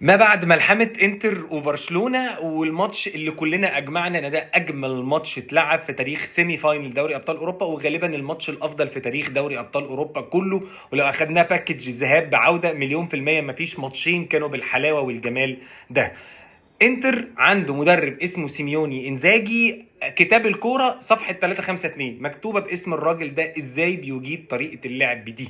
ما بعد ملحمة انتر وبرشلونة والماتش اللي كلنا اجمعنا ان ده اجمل ماتش اتلعب في تاريخ semi final دوري ابطال اوروبا، وغالبا الماتش الافضل في تاريخ دوري ابطال اوروبا كله. ولو اخدناه package ذهاب بعودة 1,000,000% مفيش ماتشين كانوا بالحلاوة والجمال ده. انتر عنده مدرب اسمه سيميوني انزاجي، كتاب الكورة صفحة 352 مكتوبة باسم الراجل ده، ازاي بيجيد طريقة اللعب دي.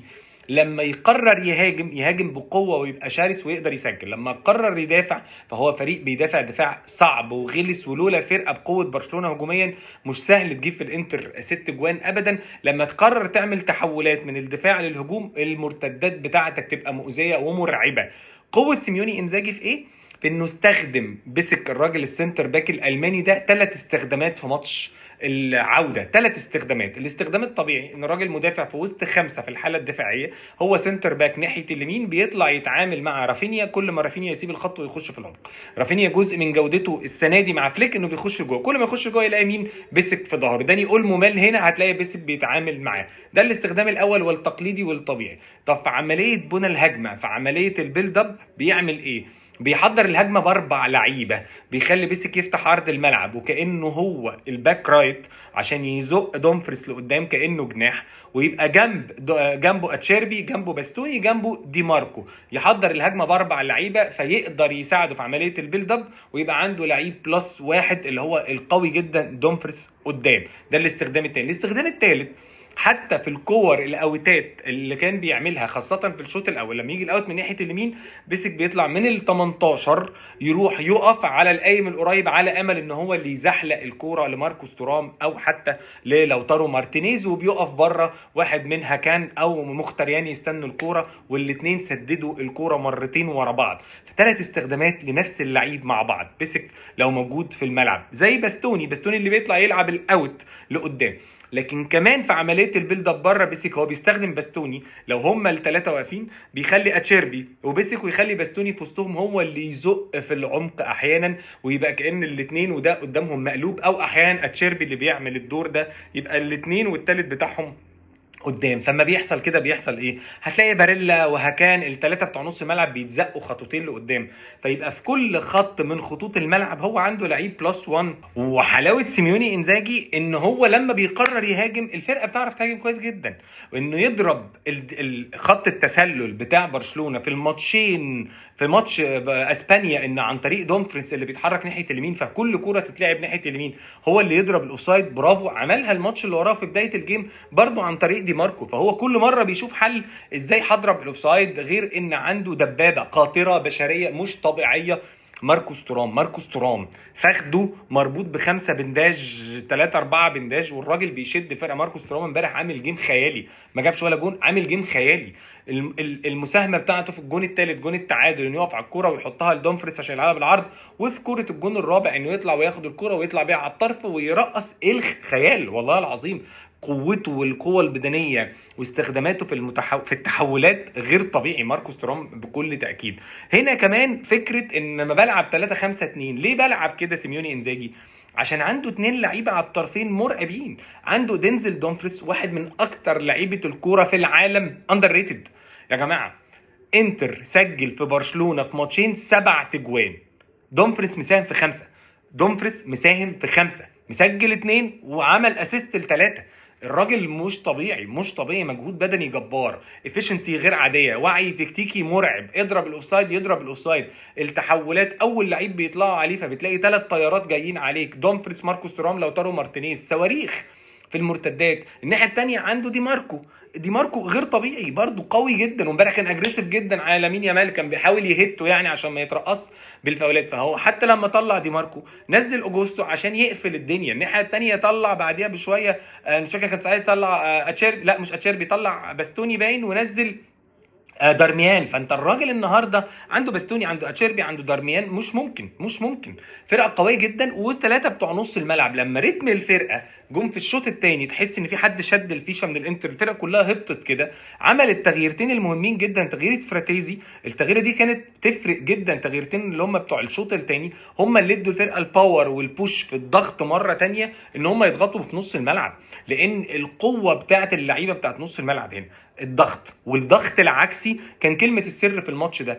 لما يقرر يهاجم يهاجم بقوة ويبقى شرس ويقدر يسجل، لما يقرر يدافع فهو فريق بيدافع دفاع صعب وغلس، ولولا فرقة بقوة برشلونة هجوميا مش سهل تجيب في الانتر 6 جوان ابدا. لما تقرر تعمل تحولات من الدفاع للهجوم المرتدات بتاعتك تبقى مؤذية ومرعبة. قوة سيميوني انزاجي في ايه؟ في انه استخدم بيسك الراجل ال center back الالماني ده 3 استخدامات في ماتش العودة، 3 استخدامات. الاستخدام الطبيعي ان الراجل مدافع في وسط 5 في الحالة الدفاعية، هو center back ناحية اليمين بيطلع يتعامل مع رافينيا، كل ما رافينيا يسيب الخط ويخش في العمق. رافينيا جزء من جودته السنة دي مع فليك انه بيخش جوه، كل ما يخش جوه يلاقي مين؟ بيسك في ظهره. داني اولمو مال هنا هتلاقي بيسك بيتعامل معاه. ده الاستخدام الاول والتقليدي والطبيعي. طب في عملية بنى الهجمة، في عملية ال build up بيعمل ايه؟ بيحضر الهجمة ب4 لعيبة، بيخلي بيسك يفتح عرض الملعب وكانه هو ال back right عشان يزق دومفريس لقدام كانه جناح، ويبقى جنبه اتشيربي، جنبه باستوني، جنبه دي ماركو. يحضر الهجمة ب4 لعيبة فيقدر يساعده في عملية ال build up، ويبقى عنده لعيب plus 1 اللي هو القوي جدا دومفريس قدام. ده الاستخدام الثاني. الاستخدام الثالث حتى في الكور الاوتات اللي كان بيعملها خاصة في الشوط الاول، لما يجي ال out من ناحية اليمين بيسك بيطلع من ال 18 يروح يقف على القايم القريب على امل ان هو اللي يزحلق الكورة لماركوس تورام او حتى للوتارو مارتينيز، وبيقف بره واحد من هاكان او مختريان يستنوا الكورة، والاثنين سددوا الكورة مرتين ورا بعض. فثلاث استخدامات لنفس اللعيب مع بعض، بيسك لو موجود في الملعب زي باستوني، باستوني اللي بيطلع يلعب ال out لقدام. لكن كمان في عملية ال build up بره بيسك هو بيستخدم باستوني، لو هما الثلاثة واقفين بيخلي اتشيربي وبيسك ويخلي باستوني في وسطهم هو اللي يزق في العمق احيانا، ويبقى كأن الاثنين وده قدامهم مقلوب، او احيانا اتشيربي اللي بيعمل الدور ده يبقى الاثنين والثالث بتاعهم قدام. فما بيحصل كده بيحصل ايه؟ هتلاقي باريلا وهكان الثلاثة بتوع نص الملعب بيتزقوا خطوتين لقدام، فيبقى في كل خط من خطوط الملعب هو عنده لعيب plus 1. وحلاوة سيميوني انزاجي ان هو لما بيقرر يهاجم الفرقة بتعرف تهاجم كويس جدا، وانه يضرب خط التسلل بتاع برشلونة في الماتشين، في ماتش اسبانيا ان عن طريق دومفريس اللي بيتحرك ناحية اليمين، فكل كورة تتلعب ناحية اليمين هو اللي يضرب ال offside، برافو. عملها الماتش اللي وراه في بداية ال game برضو عن طريق دي ماركو. فهو كل مرة بيشوف حل ازاي هضرب ال offside، غير ان عنده دبابة قاطره بشرية مش طبيعية ماركوس تورام. ماركوس تورام فخده مربوط ب5 bandage، 3 4 bandage، والراجل بيشد الفرقة. ماركوس تورام امبارح عامل game خيالي، ما جابش ولا جون، عامل game خيالي. المساهمة بتاعته في الجون الثالث جون التعادل انه يقف على الكورة ويحطها لدومفريس عشان يلعبها بالعرض، وفي كورة الجون الرابع انه يطلع وياخد الكورة ويطلع بيها على الطرف ويرقص. ايه الخيال والله العظيم، قوته والقوه البدنية واستخداماته في التحولات غير طبيعي ماركوس تورام بكل تاكيد. هنا كمان فكرة ان لما بلعب 3-5-2، ليه بلعب كده سيميوني انزاجي؟ عشان عنده 2 لعيبة على الطرفين مرعبين. عنده دينزل دومفريس واحد من اكتر لعيبة الكورة في العالم، underrated يا جماعة. انتر سجل في برشلونة في ماتشين 7 تجوان، دومفريس مساهم في 5، دومفريس مساهم في 5، مسجل 2 وعمل assist ل3. الراجل مش طبيعي، مش طبيعي، مجهود بدني جبار، efficiency غير عادية، وعي تكتيكي مرعب، اضرب ال offside يضرب ال offside، التحولات اول لعيب بيطلعوا عليه فبتلاقي 3 طيارات جايين عليك، دومفريس ماركوس تورام لوتارو مارتينيز، صواريخ في المرتدات. الناحية الثانية عنده دي ماركو، دي ماركو غير طبيعي برضو، قوي جدا، وامبارح كان aggressive جدا على لامين يامال، كان بيحاول يهته يعني عشان ما يترقص بالفاولات. فهو حتى لما طلع دي ماركو نزل اوجوستو عشان يقفل الدنيا. الناحية الثانية طلع بعديها بشوية، مش فاكر كان ساعتها طلع اتشيربي، لا مش اتشيربي، طلع باستوني باين ونزل دارميان. فانت الراجل النهارده عنده باستوني، عنده اتشيربي، عنده دارميان، مش ممكن، مش ممكن، فرقه قوية جدا. والثلاثة بتوع نص الملعب لما رتم الفرقة جم في الشوط الثاني تحس ان في حد شد الفيشه من الانتر، الفرقة كلها هبطت كده. عمل التغييرتين المهمين جدا، تغييره فراتيزي، التغييره دي كانت تفرق جدا، تغييرتين اللي هم بتوع الشوط الثاني هم اللي ادوا الفرقة ال power وال push في الضغط مرة ثانية ان هم يضغطوا في نص الملعب، لان القوة بتاعه اللعيبة بتاعه نص الملعب هنا الضغط، والضغط العكسي كان كلمة السر في الماتش ده.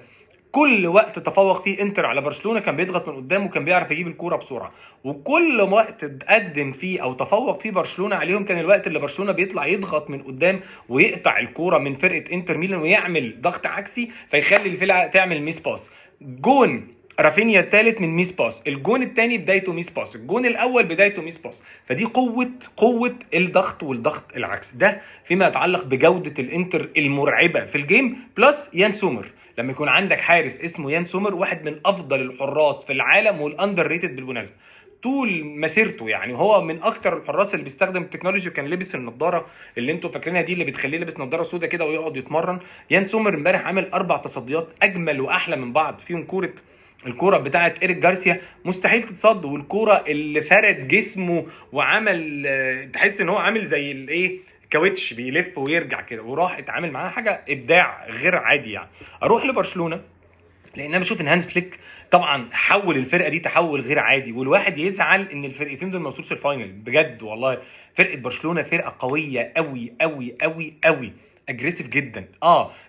كل وقت تفوق فيه انتر على برشلونة كان بيضغط من قدام وكان بيعرف يجيب الكورة بسرعة، وكل وقت تقدم فيه او تفوق فيه برشلونة عليهم كان الوقت اللي برشلونة بيطلع يضغط من قدام ويقطع الكورة من فرقه انتر ميلان ويعمل ضغط عكسي فيخلي الفرقة تعمل miss pass. جون رافينيا الثالث من miss pass، الجون الثاني بدايته miss pass، الجون الاول بدايته miss pass. فدي قوة الضغط والضغط العكسي ده فيما يتعلق بجوده الانتر المرعبة في ال game. plus يان سومر، لما يكون عندك حارس اسمه يان سومر، واحد من افضل الحراس في العالم وال underrated بالمناسبة طول مسيرته، يعني هو من اكتر الحراس اللي بيستخدم ال technology، كان لابس النضارة اللي انتوا فاكرينها دي اللي بتخليه لابس نضاره سودا كده ويقعد يتمرن. يان سومر امبارح عامل 4 تصديات اجمل واحلى من بعض، فيهم الكورة بتاعه ايريك جارسيا مستحيل تتصد، والكوره اللي فرد جسمه وعمل تحس ان هو عامل زي الايه كاوتش بيلف ويرجع كده وراح اتعامل معاها، حاجة ابداع غير عادي. يعني اروح لبرشلونة لان انا بشوف ان هانز فليك طبعا حول الفرقة دي تحول غير عادي، والواحد يزعل ان الفرقتين دول ما وصلوش ال final بجد والله. فرقه برشلونة فرقه قوية قوي قوي قوي قوي، aggressive جدا.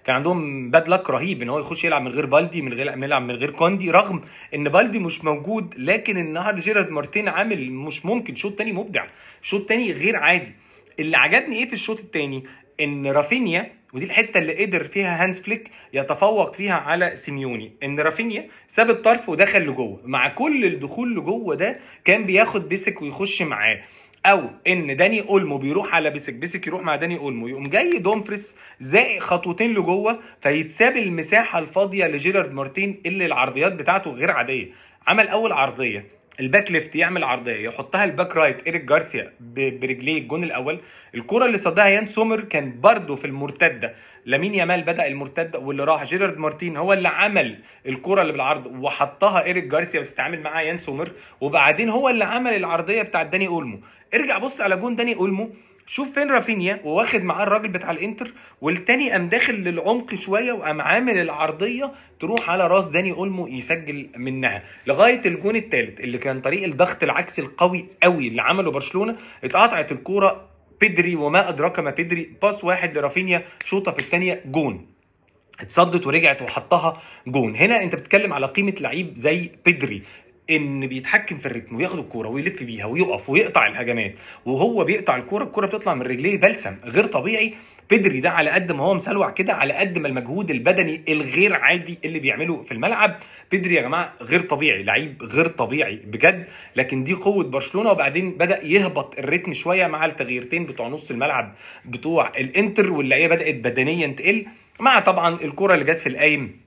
كان عندهم bad luck رهيب ان هو يخش يلعب من غير بالدي، من غير يلعب من غير كوندي، رغم ان بالدي مش موجود، لكن النهارده جيرارد مارتين عامل مش ممكن، شوط تاني مبدع، شوط تاني غير عادي. اللي عجبني ايه في الشوط التاني ان رافينيا، ودي الحتة اللي قدر فيها هانز فليك يتفوق فيها على سيميوني، ان رافينيا ساب الطرف ودخل لجوه، مع كل الدخول لجوه ده كان بياخد بيسك ويخش معاه، او ان داني اولمو بيروح على بيسك، بيسك يروح مع داني اولمو، يقوم جاي دومفريس زائق خطوتين لجوه، فيتساب المساحة الفاضيه لجيرارد مارتين اللي العرضيات بتاعته غير عادية. عمل اول عرضية ال back left يعمل عرضية يحطها ال back right ايريك جارسيا برجليه الجون الاول. الكره اللي صدها يان سومر كان برده في المرتدة، لامين يامال بدا المرتدة واللي راح جيرارد مارتين هو اللي عمل الكره اللي بالعرض وحطها ايريك جارسيا بس اتعامل معاها يان سومر، وبعدين هو اللي عمل العرضية بتاعت داني اولمو. ارجع بص على جون داني اولمو، شوف فين رافينيا وواخد معاه الراجل بتاع الانتر، والتاني قام داخل للعمق شوية وقام عامل العرضية تروح على راس داني اولمو يسجل منها لغاية الجون الثالث اللي كان طريق الضغط العكسي القوي قوي اللي عمله برشلونة. اتقطعت الكورة بيدري وما ادراك ما بيدري، pass واحد لرافينيا شوطه في الثانية جون، اتصدت ورجعت وحطها جون. هنا انت بتتكلم على قيمة لعيب زي بيدري، ان بيتحكم في الريتم وياخد الكورة ويلف بيها ويقف ويقطع الهجمات، وهو بيقطع الكورة الكورة بتطلع من رجليه بلسم غير طبيعي. بيدري ده على قد ما هو مسلوع كده، على قد ما المجهود البدني الغير عادي اللي بيعمله في الملعب. بيدري يا جماعة غير طبيعي، لعيب غير طبيعي بجد. لكن دي قوة برشلونة. وبعدين بدا يهبط الريتم شوية مع التغييرتين بتوع نص الملعب بتوع الانتر، واللعيبة بدات بدنيا تقل، مع طبعا الكورة اللي جت في القايم،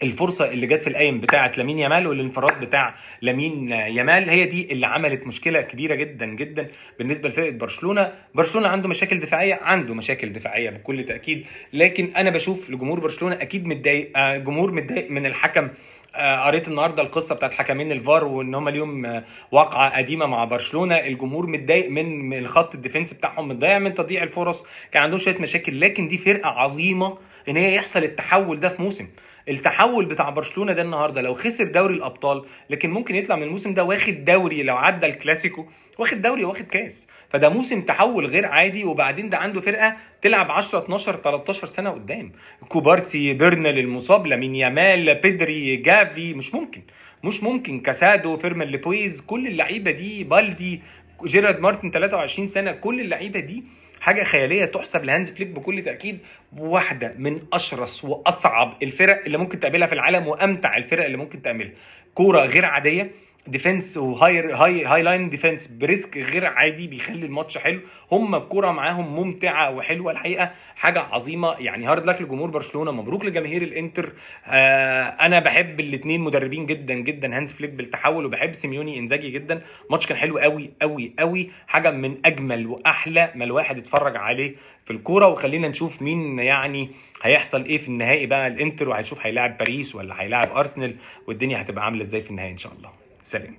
الفرصة اللي جت في القايم بتاعه لامين يامال والانفراد بتاع لامين يامال، هي دي اللي عملت مشكلة كبيرة جدا جدا بالنسبة لفرقة برشلونة. برشلونة عنده مشاكل دفاعية، عنده مشاكل دفاعية بكل تاكيد، لكن انا بشوف لجمهور برشلونة اكيد متضايق، جمهور متضايق من الحكم. قريت النهارده القصة بتاعت حكمين الفار وان هم اليوم واقعه قديمة مع برشلونة. الجمهور متضايق من الخط ال defense بتاعهم، متضايق من تضييع الفرص، كان عندهم شوية مشاكل، لكن دي فرقه عظيمة ان هي يحصل التحول ده في موسم. التحول بتاع برشلونة ده النهارده لو خسر دوري الابطال، لكن ممكن يطلع من الموسم ده واخد دوري لو عدى الكلاسيكو، واخد دوري واخد كاس، فده موسم تحول غير عادي. وبعدين ده عنده فرقه تلعب 10 12 13 سنة قدام، كوبارسي، بيرنال المصاب، لامين يامال، بيدري، جافي، مش ممكن مش ممكن، كاسادو، فيرمان لوبيز، كل اللعيبة دي، بالدي، جيرارد مارتن 23 سنة، كل اللعيبة دي حاجة خيالية تحسب لهانز فليك بكل تاكيد. واحدة من اشرس واصعب الفرق اللي ممكن تقابلها في العالم، وامتع الفرق اللي ممكن تقابلها. كورة غير عادية، defense و high high high line defense ب risk غير عادي بيخلي الماتش حلو. هم الكورة معاهم ممتعة وحلوه الحقيقة، حاجة عظيمة يعني. hard luck لجمهور برشلونة، مبروك لجماهير الانتر. انا بحب الاثنين مدربين جدا جدا، هانز فليك بالتحول، وبحب سيميوني انزاجي جدا. الماتش كان حلو قوي قوي قوي، حاجة من اجمل واحلى ما الواحد اتفرج عليه في الكورة. وخلينا نشوف مين يعني هيحصل ايه في النهائي بقى، الانتر وهنشوف هيلاعب باريس ولا هيلاعب ارسنال، والدنيا هتبقى عامله ازاي في النهائي ان شاء الله. سلام.